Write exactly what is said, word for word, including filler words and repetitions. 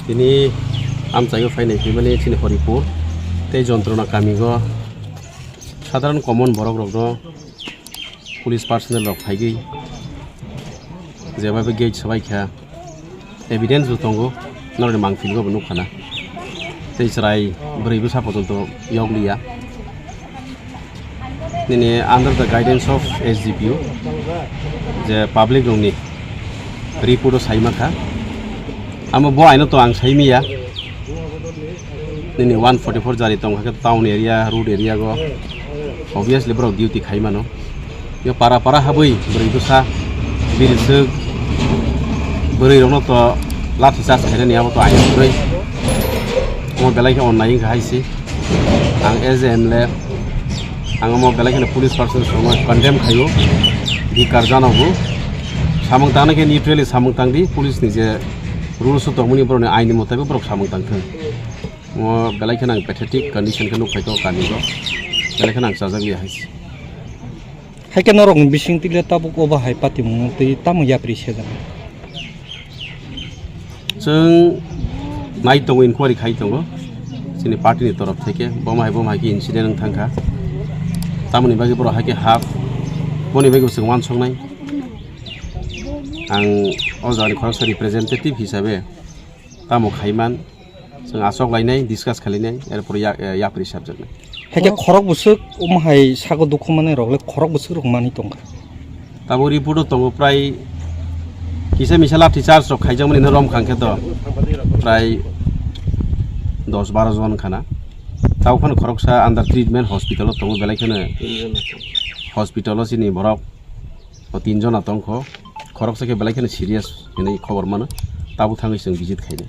Tini amchaio phainai phimani chini Horipur tei Jontrona kamigo sadharan common borok rokno police personnel rok phaigwi jeba bai gate swbai kha, evidence bo tongo, norokni mangpili bo nukha na tei chwrai bwrwi bwsa potonto yokliya. Nini under the guidance of S D P O je public rokni report o saima kha. Amo bo aino to ang saimiya. Nini one forty-four jari tong kha khe town area, road area go obviously borok duty khai mano. Yo para para habwi bwrwi bwsa biri swk bwrwi rokno to lathi charge khainani abo to aino kwrwi. Omo belai khe onnai wngkha hai se. Ang as a M L A, ang omo belai kheno police personnel rokno condemn khaio, dhikar janogo. Samung tangna khe neutrally samung tangdi, police ni je rules o tongmani, borokni ain ni motabik borok samung tangthwng. Omo belai kheno ang pathetic condition khe nukphai tongo kami o, belai kheno ang chajak liya hai se. Hai khe norokni bising tile tabuk obo hai patimung twi tamo yapri sejak. Chwng nai tongo, inquiry khai tongo chini party ni torof theke, bomo hai bomo hai khe incident wng thang kha, tamoni bagwi borok hai khe hap, boni bagwi bo chwng uansuknai. Ang o jaga ni khoroksa representative hisabe tamo khaiman, chwng achok lainai, discuss khailainai, erpor ya-, yapri sabjaknai. Hai khe khorok bwswk omo hai sago dukhu manai rok le khorok bwswk rok manwi tongkha. Tabuk report o tongo prai kisa misa lathi charge rok khaijakmani no rom khang khe to prai dos baro jon khana. Tabuk phano khoroksa under treatment hospital o tongo, belai kheno hospital o chini borok o tin jona tongkho, khoroksa khe belai kheno serious hinwi khobor mano. Tabuk thangwi chwng visit khainai.